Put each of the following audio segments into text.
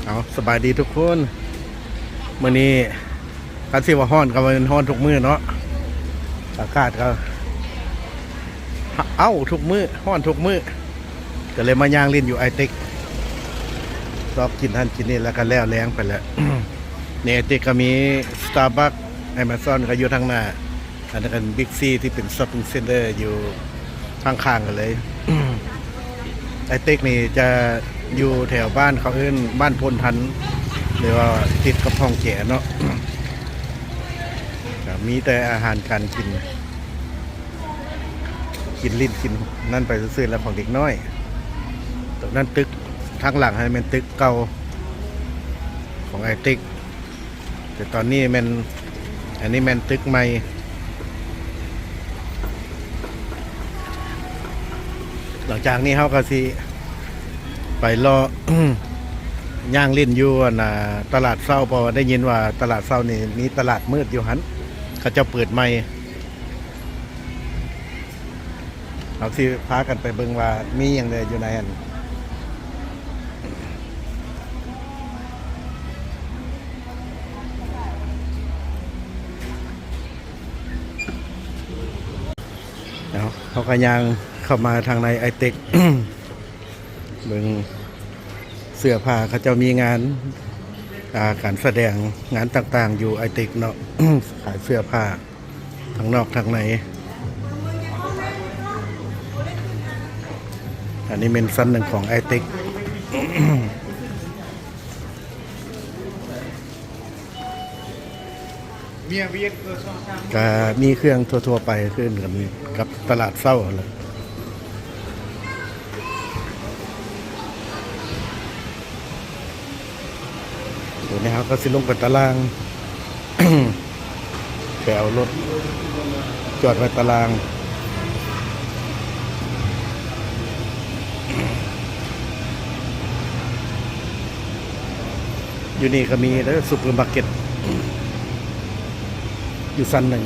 ເອົາ ສະບາຍດີທຸກຄົນ ມື້ນີ້ຄັນຊິວ່າຮ້ອນກໍແມ່ນຮ້ອນທຸກມື້ເນາະ ອາກາດກໍເອົ້າທຸກມື້ ຮ້ອນທຸກມື້ ກໍເລີຍມາຍ່າງຫຼິ້ນຢູ່ໄອເຕັກ ຊອກກິນຫັ້ນກິນນີ້ ແລ້ວກໍແລ້ວແລງໄປແລ້ວ ໃນໄອເຕັກກໍມີ Starbucks Amazon ກໍຢູ່ທາງໜ້າ ອັນນັ້ນກໍ Big C ທີ່ເປັນ Shopping Center ຢູ່ຂ້າງໆກັນເລີຍ ໄອເຕັກນີ້ຈະຢູ່ແຖວບ້ານ ເຂົາເອີ້ນບ້ານໂພນທັນ ຫຼືວ່າຕິດກັບຮ່ອງແຈເນາະ ກໍມີແຕ່ອາຫານການກິນ ກິນຫຼິ້ນກິນນັ້ນໄປຊື່ໆ ແລ້ວຂອງເດັກນ້ອຍ ຕົວນັ້ນຕຶກທາງຫຼັງຫັ້ນແມ່ນຕຶກເກົ່າຂອງໄອເຕັກ ແຕ່ຕອນນີ້ແມ່ນ ອັນນີ້ແມ່ນຕຶກໃໝ່ ຫຼັງຈາກນີ້ເຮົາກໍຊິໄປເລາະ ຍ່າງຫຼິ້ນຢູ່ ອັນ ອາ ຕະຫຼາດເຊົ້າ ເພາະວ່າໄດ້ຍິນວ່າຕະຫຼາດເຊົ້ານີ້ມີຕະຫຼາດມືດຢູ່ຫັ້ນ ເຂົາເຈົ້າເປີດໃໝ່. ເຮົາຊິພາກັນໄປເບິ່ງວ່າມີຫຍັງແດ່ຢູ່ໃນຫັ້ນ ເອົາ ເຮົາກໍຍ່າງເຂົ້າມາທາງໃນໄອເຕັກ ເບິ່ງເສື້ອຜ້າ ເຂົາເຈົ້າມີງານ ອາ ການສະແດງງານຕ່າງໆ ຢູ່ໄອເຕັກເນາະ ຂາຍເສື້ອຜ້າ ທັງນອກທັງໃນ ອັນນີ້ແມ່ນຊັ້ນໜຶ່ງຂອງໄອເຕັກ ກະມີເຄື່ອງທົ່ວໆໄປ ຄືກັນກັບຕະຫຼາດເຊົ້າຫັ້ນແຫຼະ. ດຽວນີ້ເຮົາກໍຊິລົງໄປຕາລ່າງ ໄປເອົາລົດຈອດໄວ້ຕາລ່າງ ຢູ່ນີ້ກໍມີເດີ ຊຸບເປີມາເກັດ ຢູ່ຊັ້ນໜຶ່ງ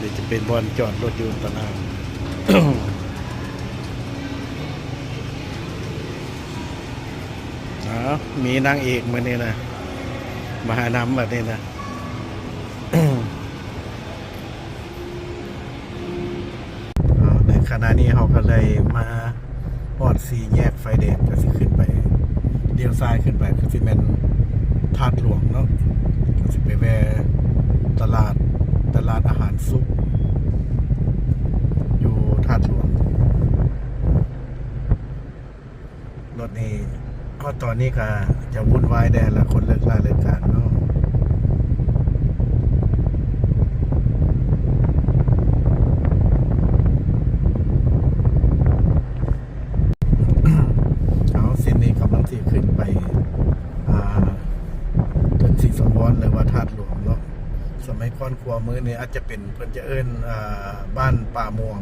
ນີ້ຈະເປັນບ່ອນຈອດລົດຢູ່ຕາລ່າງ ອ້າວ ມີນາງເອກມື້ນີ້ນະ ມາຫານຳບັດນີ້ນະ. ໃນຂະນະນີ້ເຮົາກໍເລີຍມາຮອດສີ່ແຍກໄຟແດງ ກໍຊິຂຶ້ນໄປ ລ້ຽວຊ້າຍຂຶ້ນໄປ ກໍຊິແມ່ນທາດຫຼວງເນາະ ກໍຊິໄປແວ່ຕະຫຼາດ ຕະຫຼາດອາຫານສຸກ ຢູ່ທາດຫຼວງ. ລົດນີ້ ຮອດຕອນນີ້ກະຈະວຸ່ນວາຍແດ່ລະ ຄົນເລີກລາເລີກການເນາະ. ເອົາ ເສັ້ນນີ້ກຳລັງຊິຂຶ້ນໄປ ອ່າ ເຖິງສີສັງວອນ ຫຼືວ່າທາດຫຼວງເນາະ. ສະໄໝກ່ອນຂວາມືນີ້ອາດຈະເປັນ ເພິ່ນຈະເອີ້ນ ອ່າ ບ້ານປ່າມ່ວງ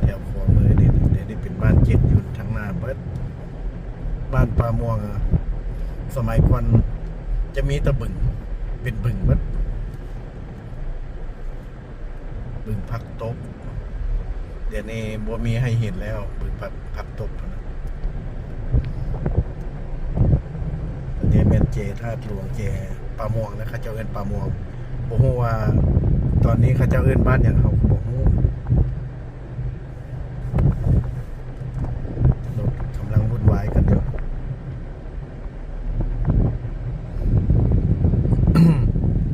ແຖວຂວາມືນີ້ ດຽວນີ້ເປັນບ້ານເຈັດຢູ່ທາງໜ້າເບິດ. ບ້ານປ່າມ່ວງ ສະໄໝກ່ອນຈະມີແຕ່ບຶງ ເປັນບຶງເບິດ ບຶງຜັກຕົບ. ດຽວນີ້ບໍ່ມີໃຫ້ເຫັນແລ້ວ ບຶງຜັກ ຜັກຕົບຫັ້ນນະ. ອັນນີ້ແມ່ນເຈທາດຫຼວງ ເຈປ່າມ່ວງນະ ເຂົາເຈົ້າເອີ້ນປ່າມ່ວງ. ບໍ່ຮູ້ວ່າຕອນນີ້ເຂົາເຈົ້າເອີ້ນບ້ານຫຍັງ ເຮົາກໍບໍ່ຮູ້. ລົດກຳລັງວຸ່ນວາຍກັນຢູ່.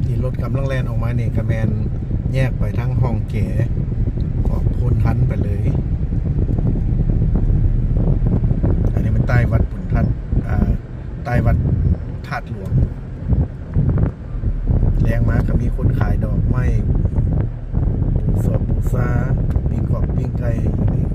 ທີ່ລົດກຳລັງແລ່ນອອກມານີ້ກະແມ່ນແຍກໄປທາງຮ່ອງແຈ ອອກໂພນທັນໄປເລີຍ. ອັນນີ້ແມ່ນໃຕ້ວັດບຸນທັນ ອ່າ ໃຕ້ວັດທາດຫຼວງ. ແລງມາກະມີຄົນຂາຍດອກໄມ້ ບູຊາ ບູຊາ ປີ້ງກອກປີ້ງໄກ່ຢູ່ນີ້. ເ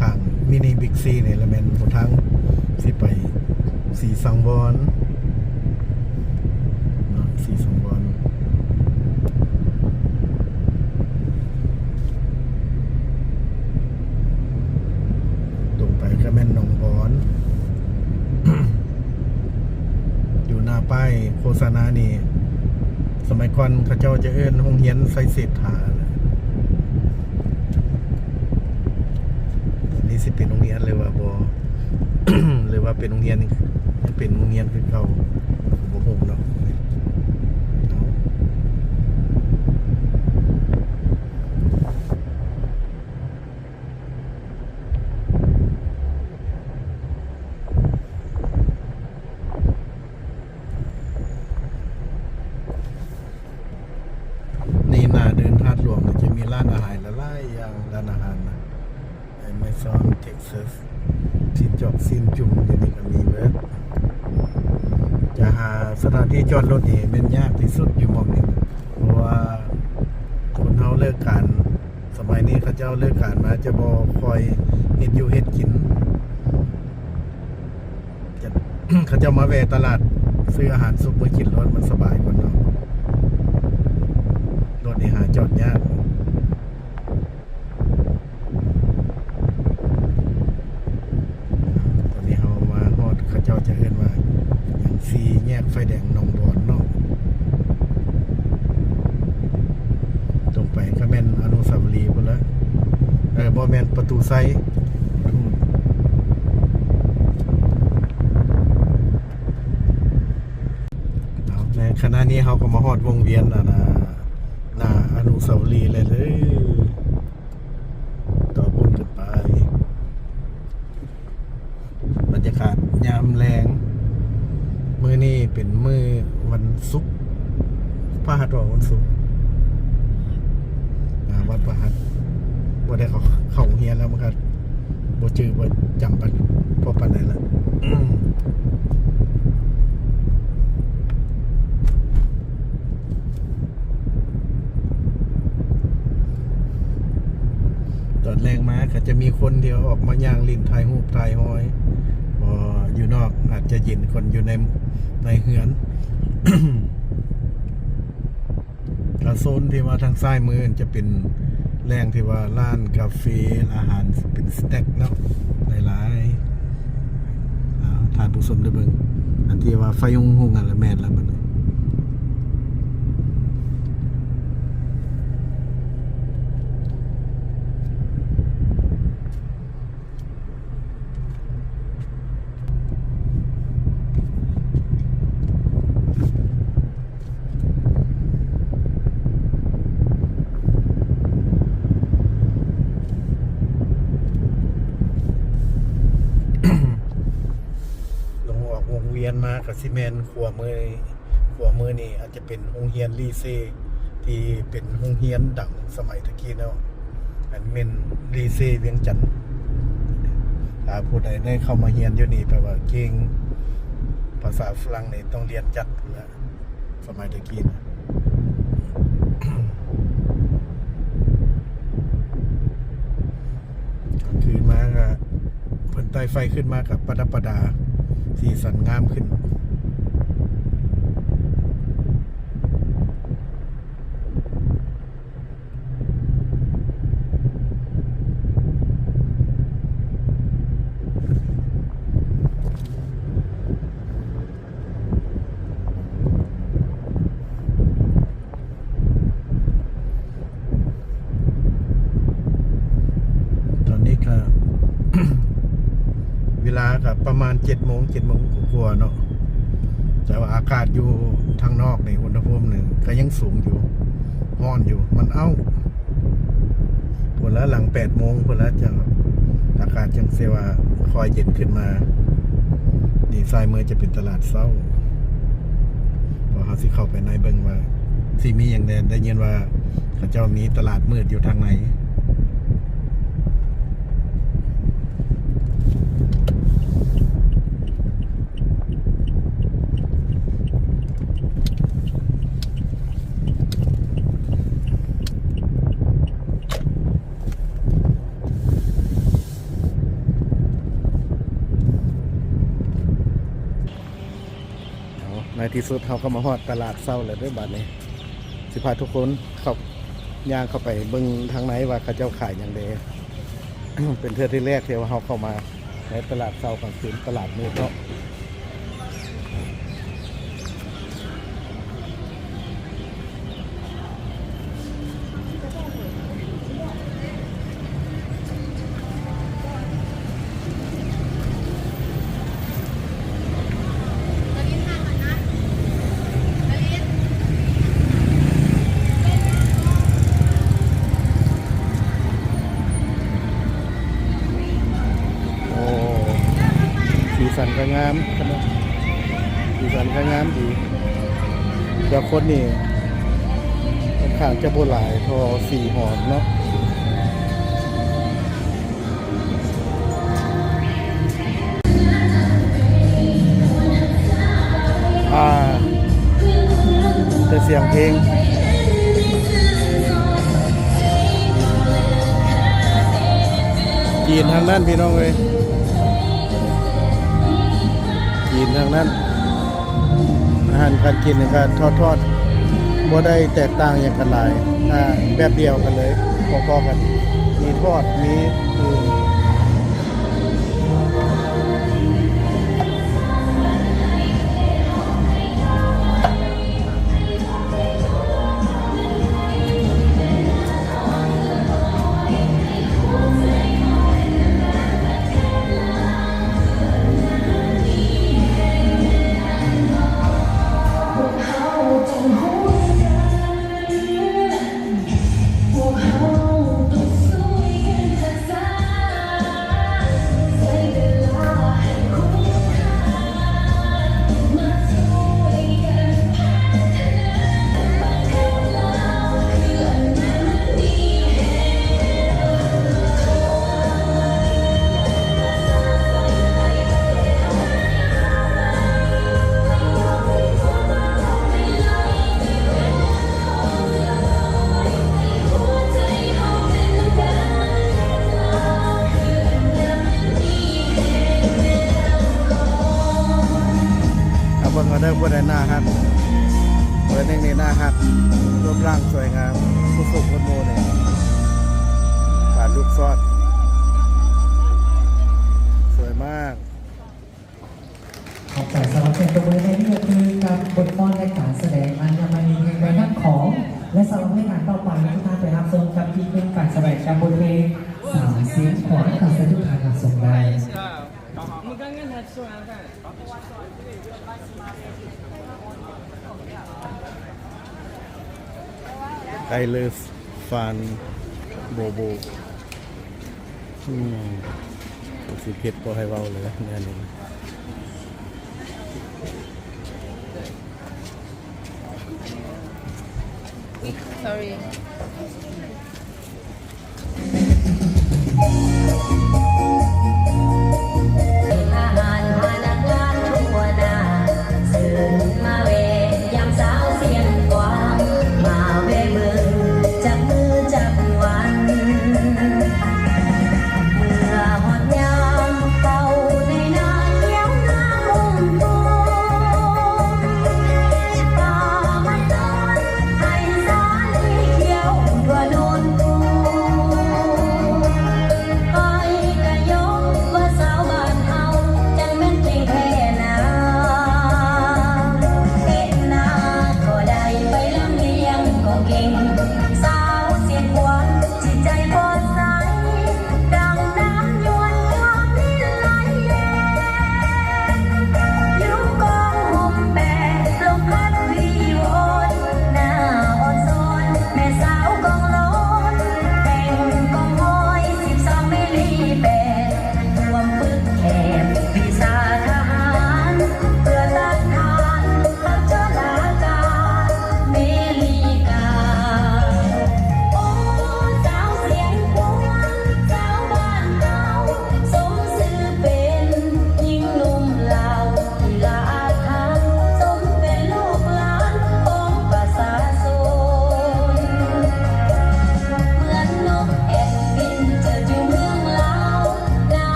ຂ້າງມິນິບິກຊີນີ້ລະແມ່ນຫົນທາງຊິໄປສີສັງວອນເນາະ ສີສັງວອນ ຕົງໄປກໍແມ່ນໜອງບອນ. ຢູ່ໜ້າປ້າຍໂຄສະນານີ້ ສະໄໝກ່ອນເຂົາເຈົ້າຈະເອີ້ນໂຮງຮຽນໄຊເສດຖາ. ອັນນີ້ຊິເປັນໂຮງຮຽນຫຼືວ່າບໍ່ ຫຼືວ່າເປັນໂຮງຮຽນ ຍັງເປັນໂຮງຮຽນຄືເກົ່າ ບໍ່ຮູ້ເນາະ. ນີ້ໜ້າເດີ່ນທາດຫຼວງ ຈະມີຮ້ານອາຫານຫຼາຍໆຢ່າງ ຮ້ານອາຫານນະ Amazon Texas ຊີ້ນຈອກຊີ້ນຈຸ່ມ ຢູ່ນີ້ກໍມີເບິດ. ຈະຫາສະຖານທີ່ຈອດລົດນີ້ແມ່ນຍາກທີ່ສຸດຢູ່ໝ່ອງນີ້ ເພາະວ່າຄົນເຮົາເລີກການ ສະໄໝນີ້ເຂົາເຈົ້າເລີກການມາຈະບໍ່ຄ່ອຍເຮັດຢູ່ເຮັດກິນ ຈະ ເຂົາເຈົ້າມາແວ່ຕະຫຼາດຊື້ອາຫານສຸກມາກິນໂລດ ມັນສະບາຍກວ່າເນາະ. ລົດນີ້ຫາຈອດຍາກ. ຕອນນີ້ເຮົາມາຮອດ ເຂົາເຈົ້າຈະເອີ້ນວ່າຫຍັງ ສີ່ແຍກໄຟແດງໜອງບອນເນາະ. ຕົງໄປກໍແມ່ນອະນຸສາວະລີພຸ້ນລະ ເອີ ບໍ່ແມ່ນປະຕູໄຊ. ເອົາ ໃນຂະນະນີ້ເຮົາກໍມາຮອດວົງວຽນ ອັນນ່າ ໜ້າອະນຸສາວະລີແລ້ວເດີ. ຕໍ່ບຸນກັນໄປ ບັນຍາກາດຍາມແລງ ມື້ນີ້ເປັນມື້ວັນສຸກ ພະຫັດ ອອກວັນສຸກ ອາ ວັນພະຫັດ ບໍ່ໄດ້ເຂົ້າ ເຂົ້າໂຮງຮຽນແລ້ວ ມັນກໍບໍ່ຈື່ບໍ່ຈຳປານ ພໍປານໃດລະ. ຕອນແລງມາກໍຈະມີຄົນທີ່ອອກມາຍ່າງຫຼິ້ນ ຖ່າຍຮູບ ຖ່າຍຮອຍ ບໍ່ ຢູ່ນອກອາດຈະເຢັນກວ່າຢູ່ໃນ ໃນເຮືອນ. ແລະໂຊນທີ່ວ່າທາງຊ້າຍມືຈະເປັນແຫຼ່ງທີ່ວ່າຮ້ານກາເຟ ອາຫານເປັນສະເຕັກເນາະ ຫຼາຍໆ. ອາ ທ່ານຜູ້ຊົມໄດ້ເບິ່ງ ອັນທີ່ວ່າໄຟຮຸ່ງໆ ຫັ້ນລະແມ່ນລະບັດນີ້. ລົງອອກວົງວຽນມາກໍຊິແມ່ນຂວາມື ຂວາມືນີ້ອາດຈະເປັນໂຮງຮຽນລີເຊ ທີ່ເປັນໂຮງຮຽນດັງສະໄໝຕະກີ້ເນາະ ອັນແມ່ນລີເຊວຽງຈັນ. ຖ້າຜູ້ໃດໄດ້ເຂົ້າມາຮຽນຢູ່ນີ້ ແປວ່າເກັ່ງພາສາຝຣັ່ງນີ້ ຕ້ອງຮຽນຈັດພຸ້ນລະ ສະໄໝຕະກີ້ນະ. ກາງຄືນມາກໍ ເພິ່ນໄຕ່ໄຟຂຶ້ນມາກໍປະດັບປະດາ ສີສັນງາມຂຶ້ນ. ຕອນນີ້ກໍ ເວລາກໍປະມານເຈັດໂມງ ເຈັດໂມງກວ່າໆເນາະ ແຕ່ວ່າອາກາດຢູ່ທາງນອກນີ້ ອຸນຫະພູມນີ້ກໍຍັງສູງຢູ່ ຮ້ອນຢູ່ ມັນເອົ້າ. ພຸ້ນລະ ຫຼັງແປດໂມງພຸ້ນລະ ຈະ ອາກາດຈັ່ງຊິວ່າຄ່ອຍເຢັນຂຶ້ນມາ. ນີ້ຊ້າຍມືຈະເປັນຕະຫຼາດເຊົ້າ ເພາະເຮົາຊິເຂົ້າໄປໃນເບິ່ງວ່າຊິມີຫຍັງແດ່. ໄດ້ຍິນວ່າເຂົາເຈົ້າມີຕະຫຼາດມືດຢູ່ທາງໃນ. ຕ ໃນທີ່ສຸດເຮົາກໍມາຮອດຕະຫຼາດເຊົ້າແລ້ວເດີ້ ບາດນີ້ ຊິພາທຸກຄົນເຂົ້າ ຍ່າງເຂົ້າໄປເບິ່ງທາງໃນວ່າເຂົາເຈົ້າຂາຍຫຍັງແດ່. ເປັນເທື່ອທີແລກທີ່ວ່າເຮົາເຂົ້າມາໃນຕະຫຼາດເຊົ້າກາງຄືນ ຕະຫຼາດມືດເນາະ. ໂອ້ ສີສັນກໍງາມ ສີສັນກໍງາມດີ ແຕ່ຄົນນີ້ຄ່ອນຂ້າງຈະບໍ່ຫຼາຍເທົ່າສີຫອນເນາະ. ອ່າ ແຕ່ສຽງເພງ ຈີນທັງນັ້ນພີ່ນ້ອງເອີຍ ຈີນທັງນັ້ນ. ອາຫານການກິນນີ້ກໍທອດໆ ບໍ່ໄດ້ແຕກຕ່າງຫຍັງກັນຫຼາຍ ອ່າ ແບບດຽວກັນເລີຍ ພໍໆກັນ ມີທອດ ມີ ເອົາເບິ່ງເອົາເດີ ຜູ້ໃດໜ້າຮັກ ເບີໜຶ່ງນີ້ໜ້າຮັກ ຮູບຮ່າງສວຍງາມ ຜູ້ສູງກວ່າໝູ່ນີ້ ປານລູກຊອດ ສວຍມາກ. ຂອບໃຈສຳລັບສຽງຕົບມືໃນມື້ນີ້ ຄືກັບບົດຟ້ອນ ແລະ ການສະແດງອັນຍາມານີແຫ່ງແມ່ນ້ຳຂອງ ແລະ ສຳລັບລາຍການຕໍ່ໄປ ທຸກທ່ານໄປຮັບຊົມກັບອີກໜຶ່ງການສະແດງກັບບົດເພງສາມສຽງຂວາງ ຂໍເຊີນທຸກທ່ານຮັບຊົມໄດ້. I love Fun Bobo. ອືມ ຊິເພັດບໍ່ໃຫ້ເວົ້າເລີຍແນວນີ້. Sorry. ທະຫານພະນັກງານທົ່ວໜ້າ ຂຶ້ນມາແວ່ ຢາມສາວຊຽງຂວາງ ມາແວ່ເບິ່ງຈັກມື້ຈັກວັນ ເມື່ອຮອດຍາມເຂົ້າໃນນາຂຽວງາມອຸ່ມໂຮມ ປ່າໄມ້ດອນໄຮ່ສາລີຂຽວທົ່ວໂນນຕູ ອ້າຍ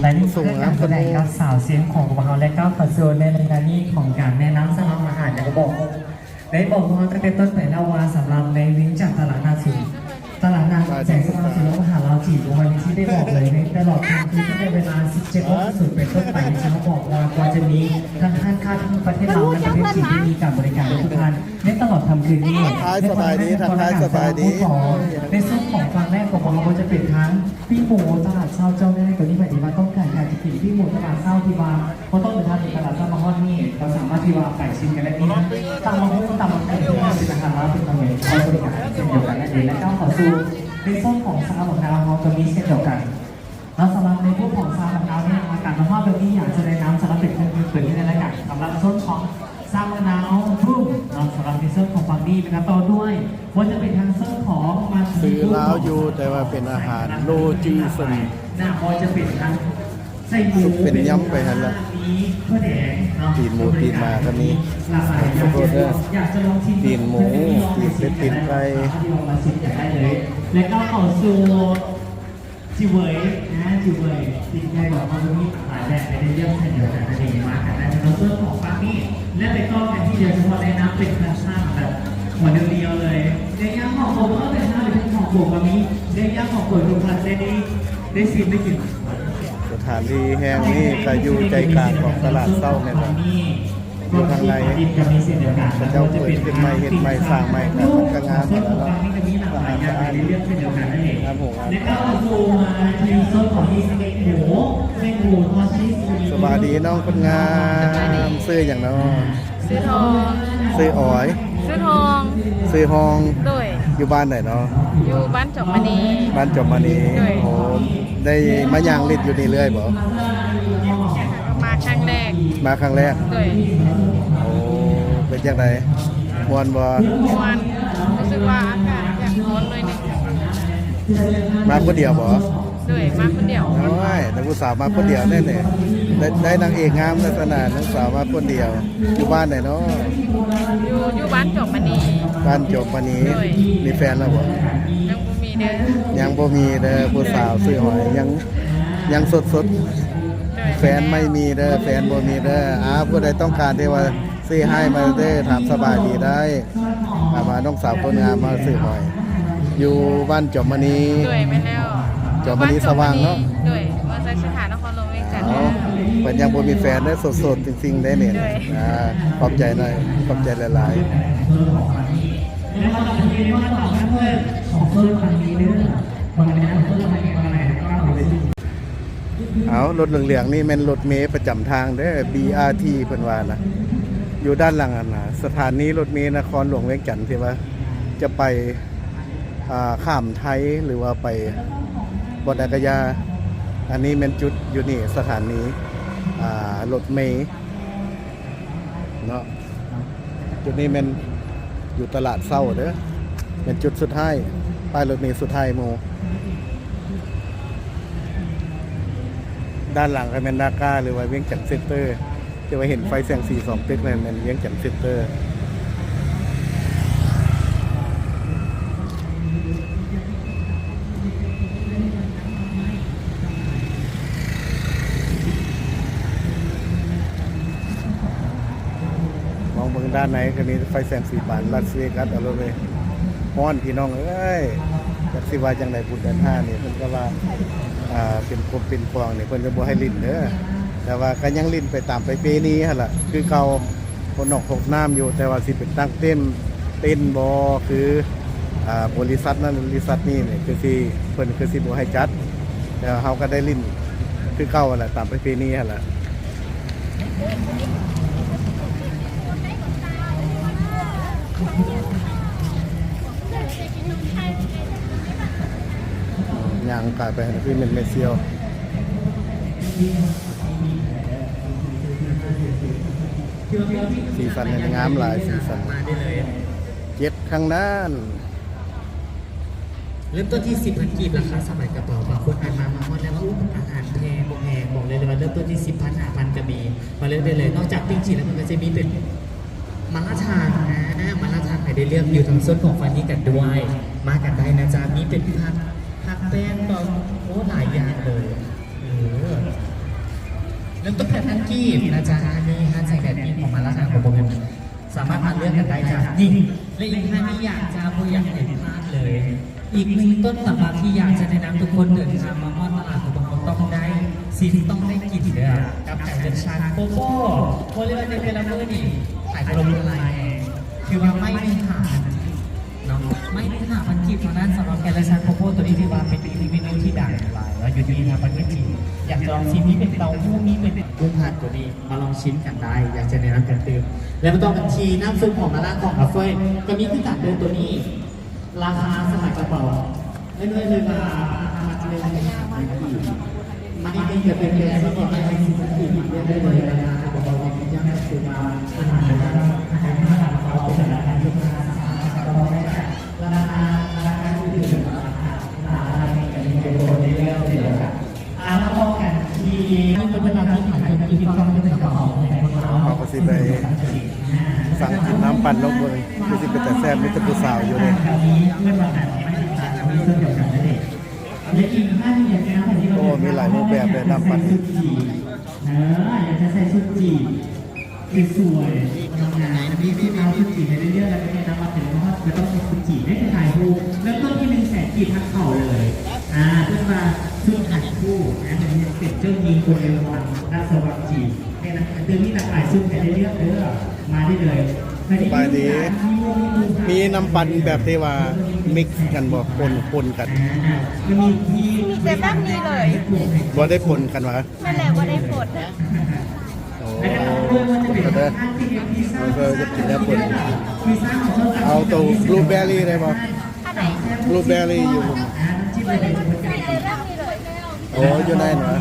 ແລະນີ້ຄືການສະແດງກັບສາວຊຽງຂອງພວກເຮົາ ແລະກ້າວເຂົ້າສູ່ໃນລາຍການນີ້ຂອງການແນະນຳສຳລັບອາຫານ ແລະກໍບອກ ໄດ້ບອກພວກເຮົາຕັ້ງແຕ່ຕົ້ນໄປແລ້ວວ່າ ສຳລັບໃນວຽງຈັນຕະຫຼາດນ້ຳສີ ຕະຫຼາດນ້ຳແສງສະຫວ່າງສີລົມຫາລາວຈີນ ວັນນີ້ໄດ້ບອກເລີຍ ໃນຕະຫຼອດການຄືຕັ້ງແຕ່ເວລາສິບເຈັດໂມງເປັນຕົ້ນໄປ ທີ່ເຮົາບອກວ່າ ກວ່າຈະມີທັງຮ້ານຄ້າທີ່ປະເທດລາວ ແລະປະເທດຈີນ ໄດ້ມີການບໍລິການໃຫ້ທຸກທ່ານໃນຕະຫຼອດຄ່ຳຄືນນີ້. ທັກທາຍສະບາຍດີ ທັກທາຍສະບາຍດີ. ໃນສ່ວນຂອງຝັ່ງແລກຂອງພວກເຮົາ ກໍຈະເປັນທັງ ປີ້ໝູຕະຫຼາດເຊົ້າເຈົ້າແນ ຕົວນີ້ໝາຍເຖິງວ່າຕ້ອງການຢາກຈະກິນປີ້ໝູຕະຫຼາດເຊົ້າທີ່ວ່າບໍ່ຕ້ອງເດີນທາງໄປຕະຫຼາດເຊົ້າມາຮອດນີ້ ກໍສາມາດທີ່ວ່າໄປຊິມກັນໄດ້ທີ່ຮ້ານຕຳບັກຫຸ່ງ ຕຳບັກຫຸ່ງທີ່ເປັນອາຫານລາວເປັນຂະໜົມ ເຮົາບໍລິການເຊັ່ນດຽວກັນນັ້ນເອງ ແລະກ້າວເຂົ້າສູ່ໃນໂຊນຂອງຊາບັກນາວ ເຮົາກໍມີເຊັ່ນດຽວກັນ. ແລ້ວສຳລັບໃນບູດຂອງຊາບັກນາວນີ້ ອາກາດຮ້ອນໆແບບນີ້ ຢາກຈະແນະນຳສຳລັບເປັນເຄື່ອງດື່ມເປັນທີ່ໃນລາຍການ ສຳລັບໂຊນຂອງຊາບັກນາວບຣູມເນາະ ສຳລັບໃນໂຊນຂອງຝັ່ງນີ້ນະຄັບ ຕໍ່ດ້ວຍ ບໍ່ວ່າຈະເປັນທາງເຊິ່ງຂອງມາ ຊື່ລາວຢູ່ ແຕ່ວ່າເປັນອາຫານໂລຈີເຊິ່ງ ໜ້າບໍ່ຈະເປັນທາງໃສ່ໝູ ເປັນຍຳໄປຫັ້ນລະ ມີຖົ່ວແດງເນາະ ຕີນໝູຕີນໝາກໍມີ ຫຼາກຫຼາຍຢ່າງ ຢາກຈະລອງຊິມ ຕີນໝູ ຕີນເປັດ ຕີນໄກ່ ສາມາດທີ່ວ່າມາຊິມກັນໄດ້ເລີຍ ແລະກໍເຂົ້າສູ່ ຈິເຫວີຍນະ ຈິເຫວີຍ ຕີນໄກ່ບອກວ່າມີຫຼາກຫຼາຍແບບໃຫ້ໄດ້ເລືອກເຊັ່ນດຽວກັນ ອັນນີ້ມາກັນໄດ້ເນາະ ສ່ວນຂອງຝັ່ງນີ້ ແລະໄປຕໍ່ກັນທີ່ດຽວສະເພາະແນະນຳເປັນທາງຊ້າງແບບຫົວເດີ່ຽວໆເລີຍ ເນື້ອຍ່າງຂອງໂກເບີ ເປັນທາງເປັນຂອງໂກກໍມີ ເນື້ອຍ່າງຂອງໂກທຸກທ່ານໄດ້ ໄດ້ຊິມໄດ້ກິນ. ສະຖານທີ່ແຫ່ງນີ້ກໍຢູ່ໃຈກາງຂອງຕະຫຼາດເຊົ້າແມ່ນບໍ່? ຢູ່ທາງໃນ ເຂົາເຈົ້າເປີດຂຶ້ນໃໝ່ ເຮັດໃໝ່ ສ້າງໃໝ່ ກໍ ມັນກໍງາມແລ້ວເນາະ ສະອາດສະອ້ານ ງາມໂຫງາມ. ສະບາຍດີນ້ອງຄົນງາມ ຊື່ຫຍັງເນາະ? ຊື່ທອງ. ຊື່ອອຍ. ຊື່ທອງ. ຊື່ຮອງ. ໂດຍ. ຢູ່ບ້ານໃດເນາະ? ຢູ່ບ້ານຈອມມະນີ. ບ້ານຈອມມະນີ. ໂດຍ. ໂອ້ ໄດ້ມາຍ່າງຫຼິ້ນຢູ່ນີ້ເລື້ອຍບໍ່? ມາຄັ້ງແລກ. ມາຄັ້ງແລກ. ໂດຍ. ໂອ້ ເປັນຈັ່ງໃດ? ມ່ວນບໍ່? ມ່ວນ. ຮູ້ສຶກວ່າອາກາດຢາກຮ້ອນໜ້ອຍໜຶ່ງ. ມາຄົນດຽວບໍ່? ໂດຍ. ມາຄົນດຽວ. ໂອ້ຍ ນັກຜູ້ສາວມາຄົນດຽວແນ່ນີ້ ໄດ້ ໄດ້ນາງເອກງາມຂະໜາດ ນັກສາວມາຄົນດຽວ. ຢູ່ບ້ານໃດເນາະ? ຢູ່ ຢູ່ບ້ານຈອມມະນີ. ບ້ານຈອມມະນີ. ໂດຍ. ມີແຟນແລ້ວບໍ່? ຍັງບໍ່ມີເດີ. ຍັງບໍ່ມີເດີ ຜູ້ສາວຊື່ຫອຍ ຍັງ ຍັງສົດໆ. ໂດຍ. ແຟນໄມ່ມີເດີ ແຟນບໍ່ມີເດີ. ອາ ຜູ້ໃດຕ້ອງການທີ່ວ່າ ເຊຮາຍມາເດີ ຖາມສະບາຍດີໄດ້. ອາ ມານ້ອງສາວຄົນງາມມາຊື້ຫອຍ ຢູ່ບ້ານຈອມມະນີ. ໂດຍ. ແມ່ນແລ້ວ. ຈອມມະນີສະຫວ່າງເນາະ. ໂດຍ. ເມືອງໄຊສະຖານ ນະຄອນຫຼວງວຽງຈັນ. ເອົາ ເພິ່ນຍັງບໍ່ມີແຟນເດີ ໂສດໆ ຈິງໆ ເດ້ນີ້. ໂດຍ. ອາ ຂອບໃຈໜ້ອຍ ຂອບໃຈຫຼາຍໆ. ເອົາ ລົດເຫຼືອງໆນີ້ແມ່ນລົດເມປະຈຳທາງເດີ ບີອາທີ ເພິ່ນວ່ານະ ຢູ່ດ້ານຫຼັງຫັ້ນນະ ສະຖານີລົດເມນະຄອນຫຼວງວຽງຈັນ ທີ່ວ່າຈະໄປ ອ່າ ຂ້າມໄທ ຫຼືວ່າໄປບ່ອນໃດກະຢ່າ. ອັນນີ້ແມ່ນຈຸດຢູ່ນີ້ ສະຖານີ ອ່າ ລົດເມເນາະ. ຈຸດນີ້ແມ່ນຢູ່ຕະຫຼາດເຊົ້າເດີ ແມ່ນຈຸດສຸດທ້າຍ ປ້າຍລົດເມສຸດທ້າຍໝູ່. ດ້ານຫຼັງກໍແມ່ນນາກາ ຫຼືວ່າວຽງຈັນເຊັນເຕີ ທີ່ວ່າເຫັນໄຟແສງສີສອງຕຶກນັ້ນແມ່ນວຽງຈັນເຊັນເຕີ. ມອງເບິ່ງດ້ານໃນກໍມີໄຟແສງສີບານ ລາສເວກັສ ເອົາໂລດເວີຍ. ຮ້ອນພີ່ນ້ອງເອີຍ ຈັກຊິວ່າຈັ່ງໃດ ບຸນເດືອນຫ້ານີ້ ເພິ່ນກໍວ່າ ອ່າ ເປັນກົບເປັນຂອງນີ້ ເພິ່ນກໍບໍ່ໃຫ້ຫຼິ້ນເດີ ແຕ່ວ່າກໍຍັງຫຼິ້ນໄປຕາມປະເພນີຫັ້ນລະ ຄືເກົ່າ. ຄົນອອກຫົກນ້ຳຢູ່ ແຕ່ວ່າຊິເປັນຕັ້ງເຕັ້ນ ເຕັ້ນບໍ່ ຄື ອ່າ ບໍລິສັດນັ້ນບໍລິສັດນີ້ນີ້ ຄືຊິ ເພິ່ນຄືຊິບໍ່ໃຫ້ຈັດ ແຕ່ເຮົາກໍໄດ້ຫຼິ້ນຄືເກົ່າຫັ້ນລະ ຕາມປະເພນີຫັ້ນລະ. ຍ່າງກາຍໄປຫັ້ນຄືແມ່ນແມ່ສ່ຽວ. ສີສັນນີ້ງາມຫຼາຍ ສີສັນ ເຈັດຂ້າງນັ້ນ. ເລີ່ມຕົ້ນທີ່ສິບພັນກີບ ລາຄາສະບາຍກະເປົາ. ບາງຄົນອາດມາ ມາຮອດແລ້ວວ່າ ອາຫານແພງບໍ່ແພງ ບອກໄດ້ເລີຍວ່າເລີ່ມຕົ້ນທີ່ສິບພັນ ຫ້າພັນກະມີ ມາເລືອກໄດ້ເລີຍ. ນອກຈາກປີ້ງຈີ່ແລ້ວ ມັນກະຈະມີເປັນມາລາທານ ມາລາທານໃຫ້ໄດ້ເລືອກຢູ່ທາງໂຊນຂອງຝັ່ງນີ້ກັນດ້ວຍ ມາກັນໄດ້ນະຈ໊ະ. ມີເປັນຜັກ ຜັກແປ້ງ ກໍ ໂອ້ ຫຼາຍຢ່າງເລີຍ. ເອີ ນ້ຳຕົ້ມແປດພັນກີບນະຈ໊ະ ອັນນີ້ຮ້ານໃສ່ແບບກິນຂອງມາລາຄາຂອງພວກເຮົາ ສາມາດມາເລືອກກັນໄດ້ຈ້າ. ນີ້ ແລະ ອີກຮ້ານນີ້ຢາກຈະບໍ່ຢາກໃຫ້ພາດເລີຍ ອີກໜຶ່ງຕົ້ນຕຳຮັບທີ່ຢາກຈະແນະນຳທຸກຄົນເດີນທາງມາຮອດຕະຫຼາດຂອງພວກເຮົາຕ້ອງໄດ້ຊິມ ຕ້ອງໄດ້ກິນເດີ ກັບໄກ່ເລືອດຊານໂປໂປ້. ບອກເລີຍວ່າໃນແຕ່ລະມື້ນີ້ຂາຍບໍ່ລົງເທົ່າໃດ ຖືວ່າໄມ້ໜຶ່ງຫ້າພັນກີບເນາະ ໄມ້ໜຶ່ງຫ້າພັນກີບເທົ່ານັ້ນ. ສຳລັບໄກ່ເລືອດຊານໂປໂປ້ໂຕນີ້ຖືວ່າເປັນອີກໜຶ່ງເມນູທີ່ດັງຫຼາຍເນາະ ຢູ່ທີ່ທາງປະເທດຈີນ. ຢາກຈະລອງຊິມ ມີເປັນເຕົ້າຫູ້ ມີເປັນ ກຸ້ງຜັດໂຕນີ້ ມາລອງຊິມກັນໄດ້ ຢາກຈະແນະນຳກັນຕື່ມ. ແລ້ວມາຕໍ່ກັນທີ່ນ້ຳຊຸບຫອມມາລ່າຂອງອາເຟີຍ ກໍມີຄືກັນເດີ ໂຕນີ້ລາຄາສະບາຍກະເປົາ ນ້ອຍໆເລີຍວ່າ ມັດໜຶ່ງ ມັດໜຶ່ງຈະເປັນແບບສະເພາະໃນສິບພັນກີບ ເລືອກໄດ້ເລີຍ. ລາຄາກະເປົາໃຫຍ່ ຄືວ່າອາຫານລາວ ອາຫານລາວເຂົາເປັນລາຄາທີ່ລາຄາ ລາຄາອື່ນໆ ລາຄາລາວນີ້ກໍມີໂປຣໂມຊັນເລື້ອຍໆ. ອ່າ ມາຕໍ່ກັນທີ່ ເປັນເວລາທີ່ຂາຍເຄື່ອງກິນຕ້ອງເປັນກະເປົາຂອງຄົນລາວ. ເຮົາກໍຊິໄປສັ່ງກິນນ້ຳປັ່ນລອງເບິ່ງ ຄືຊິເປັນຕາແຊບ ມີແຕ່ຜູ້ສາວຢູ່ເດ້. ໂອ້ ມີຫຼາຍຮູບແບບເລີຍນ້ຳປັ່ນ. ເອີ ຢາກຈະໃສ່ຊຸດຈີນ ສວຍໆ ງາມໆ ມີທີ່ເອົາຊຸດຈີນໃຫ້ເລືອກ ແລ້ວກໍແນະນຳວ່າເປັນ ເພາະວ່າຈະຕ້ອງມີຊຸດຈີນໃຫ້ຖ່າຍຮູບ. ເລີ່ມຕົ້ນທີ່ໜຶ່ງແສນກີບ ທັງເຂົ້າເລີຍ. ອ່າ ເອີ້ນວ່າຊຸດຖ່າຍຄູ່ນະ ເປັນເຈົ້າຍິງໂກເລວອນ ລາຊະວັງຈີນ. ໃນນັ້ນກໍຈະມີຫຼາກຫຼາຍຊຸດໃຫ້ໄດ້ເລືອກເດີ ມາໄດ້ເລີຍ. ສະບາຍດີ ມີໝູ່ມີໝູ່ ມີນ້ຳປັ່ນແບບທີ່ວ່າມິກກັນບໍ່ ປົນ ປົນກັນ. ອ່າ ກໍມີທີ່ ມີແຕ່ແບບນີ້ເລີຍ ບໍ່ໄດ້ປົນກັນຫວາ? ແມ່ນແຫຼະ ບໍ່ໄດ້ປົນ. ໂອ້ ເດີ ເຮົາກໍຢາກກິນແນວປົນ ເອົາໂຕບລູເບີຣີໄດ້ບໍ່? ອັນໃດ? ບລູເບີຣີຢູ່ ໂອ້ ຢູ່ໃນຫັ້ນຫວາ?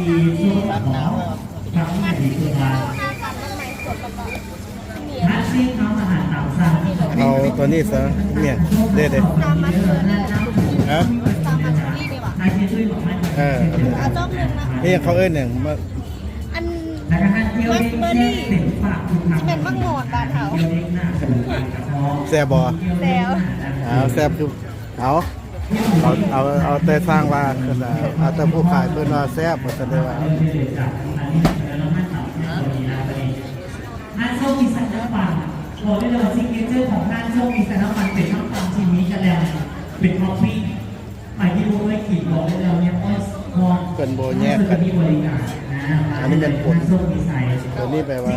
ເອົາໂຕນີ້ຊະ ແມ່ນເດ້ ເດ້. ຮະ? ເອີ ເອີ ເອີ ເອີ ເອີ ເອີ ເອີ ເອີ ເອີ ເອີ ເອີ ເອີ ເອີ ເອີ ເອີ ເອີ ເອີ ເອີ ອັນ ລາສເບີຣີ ຊິແມ່ນໝາກໝອນບ້ານເຮົາ. ແຊບບໍ່? ແຊບ. ເອົາ ແຊບຄື ເອົາ ເອົາ ເອົາ ເອົາແຕ່ຊ່າງວ່າ ເພິ່ນວ່າ ເອົາແຕ່ຜູ້ຂາຍເພິ່ນວ່າແຊບ ວ່າຊັ້ນເດີວ່າ. ຮ້ານໂຊກມີໄຊນ້ຳປັ່ນ ບອກໄດ້ເລີຍວ່າ ຊິກເນເຈີຂອງຮ້ານໂຊກມີໄຊນ້ຳປັ່ນ ເປັນນ້ຳປັ່ນທີ່ມີກະແລັມ ເປັນຄອບປີ້. ໃຜທີ່ບໍ່ເຄີຍກິນ ບອກໄດ້ເລີຍວ່າ ເພິ່ນບໍ່ແຍກກັນ. ອັນນີ້ແມ່ນຜົນ ໂຕນີ້ແປວ່າ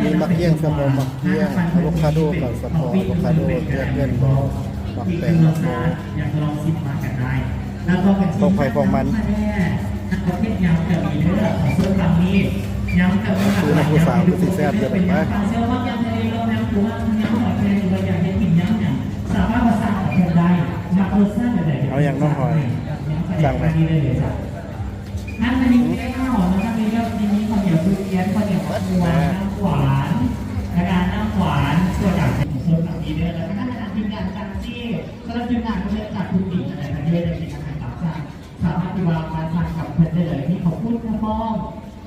ມີໝາກກ້ຽງສະເພາະໝາກກ້ຽງ ອາໂວຄາໂດກໍສະເພາະອາໂວຄາໂດ ແຍກເປັນໝາກແຕງ ໝາກໂມ ຂອງໃຜຂອງມັນ. ຄືນ້ຳຜູ້ສາວຄືຊິແຊບຢູ່ດອກໄມ້. ສາມາດປະສານກັບເພິ່ນໄດ້ ມັກລົດຊາດແບບໃດ ເອົາຫຍັງເນາະ ຫອຍ ສັ່ງໄປ. ທາງນີ້ເລີຍຈ້ະ ທາງນີ້ແກ້ວເນາະ ທາງນີ້ກໍຊິມີເຂົ້າໜຽວທຸລຽນ ເຂົ້າໜຽວໝາກມ່ວງ ນ້ຳຫວານ ແລ້ວກໍນ້ຳຫວານ ໂຊດາ ເປັນຕົ້ນແບບນີ້ເດີ. ແລ້ວກໍທາງທີມງານຈາກເຊ ສຳລັບທີມງານເພິ່ນຈາກທຸກທີ່ ແລ້ວກໍເດີ ໄດ້ກິນອາຫານຕາມສັ່ງ ສາມາດທີ່ວ່າມາສັ່ງກັບເພິ່ນໄດ້ເລີຍ ມີເຂົ້າປຸ້ນ ເຂົ້າປ້ອມ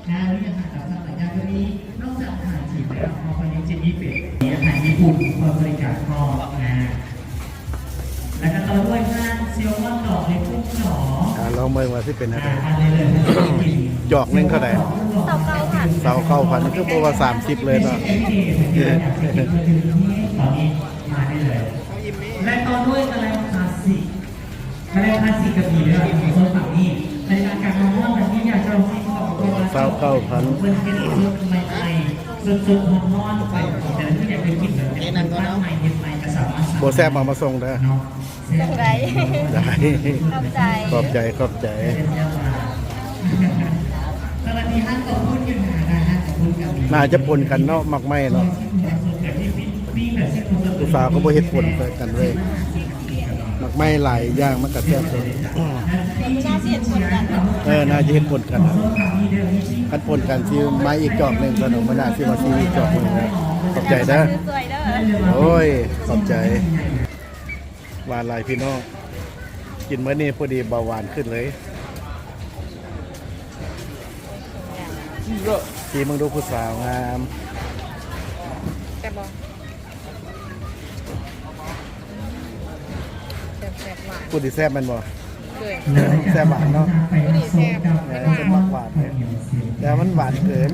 ນະ ມີອາຫານຕາມສັ່ງຫຼາຍຢ່າງ ກໍມີ ນອກຈາກອາຫານຈີນແລ້ວ ເຮົາກໍຍັງຈະມີເປັນ ມີອາຫານຍີ່ປຸ່ນ ເພື່ອບໍລິການພ້ອມນະ ແລ້ວກໍຕໍ່ດ້ວຍຮ້ານແຊລມອນດອກເຫັດ ກຸ້ງໜໍ. ອ່າ ລອງເບິ່ງວ່າຊິເປັນແນວໃດ. ຈອກໜຶ່ງເທົ່າໃດ? ຊາວເກົ້າພັນ. ຊາວເກົ້າພັນ ຄືບໍ່ວ່າສາມສິບເລີຍເນາະ. ມາໄດ້ເລີຍ ແລະ ຕໍ່ດ້ວຍກະແລັມຄລາສສິກ. ກະແລັມຄລາສສິກກໍມີເດີ ໂຊນຝັ່ງນີ້ ໃນການມາຮອດແບບນີ້ ຢາກຈະລອງຊິມຂອງ ເອີ ຊາວເກົ້າພັນ ເພິ່ນເຮັດສົດໃໝ່ໆ ສົດໆ ຮ້ອນໆ ໄປ ແຕ່ລະມື້ຢາກໄປກິນແບບເປັນຕັ້ງໃໝ່ ເຮັດໃໝ່ກໍສາມາດ ບໍ່ແຊບເອົາມາສົ່ງເດີ ເນາະ ສົ່ງໄດ້ ໄດ້ ຂອບໃຈ ຂອບໃຈ ຂອບໃຈ. ເຈົ້າໜ້າທີ່ຮ້ານກໍປຸ້ນຢູ່ນະ ຮ້ານກໍປຸ້ນກໍມີ ໜ້າຈະປົນກັນເນາະ ໝາກໄມ້ເນາະ ຜູ້ສາວກໍບໍ່ເຮັດປົນໃສ່ກັນເລີຍ. ໝາກໄມ້ຫຼາຍຢ່າງມັນກໍແຊບເລີຍ. ໜ້າຊິເຮັດປົນກັນ ເອີ ໜ້າຈະເຮັດປົນກັນ. ຄັນປົນກັນຊິມາອີກຈອກໜຶ່ງ ສະໜົມມາໜ້າຊິມາຊີມອີກຈອກໜຶ່ງ. ຂອບໃຈເດີ. ໂອ້ຍ ຂອບໃຈ. ຫວານຫຼາຍພີ່ນ້ອງ ກິນມື້ນີ້ພໍດີເບົາຫວານຂຶ້ນເລີຍ. ຊີມເບິ່ງດູ ຜູ້ສາວງາມ. ແຊບບໍ່? ແຊບໆ ຫວານ. ຜູ້ທີ່ແຊບແມ່ນບໍ່? ແຊບຫວານເນາະ ແມ່ນ ເພິ່ນມັກຫວານເດ້ ແຕ່ມັນຫວານເກີນ.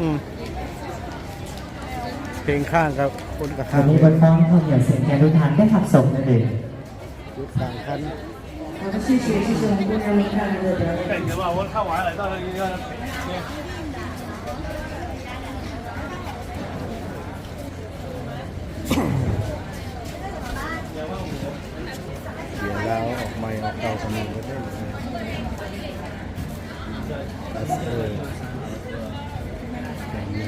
ອືມ ເພງຄ້າງກັບຄົນກະທາງ. ວັນນີ້ບົດຟ້ອງເຂົ້າໜຽວສຽງແຄນທຸກທ່ານໄດ້ຮັບຊົມນັ້ນເອງ. ຢຸດກາງຄັນ. ເບຍລາວອອກໃໝ່ອອກເກົ່າກໍມີເບິດເດ້. ເອີ ມີ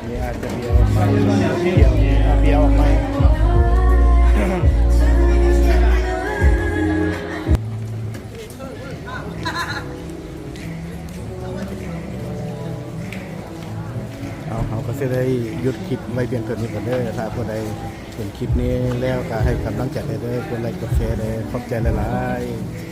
ມີອາດຈະເບຍອອກໃໝ່ ເບຍ ເບຍອອກໃໝ່. ເອົາ ເຮົາກໍຊິໄດ້ຢຸດຄລິບໄວ້ພຽງເທົ່ານີ້ກ່ອນເດີ້. ຖ້າຜູ້ໃດເຫັນຄລິບນີ້ແລ້ວກໍໃຫ້ກຳລັງໃຈແດ່ເດີ້ ກົດໄລກ໌ ກົດແຊແດ່. ຂອບໃຈຫຼາຍໆ.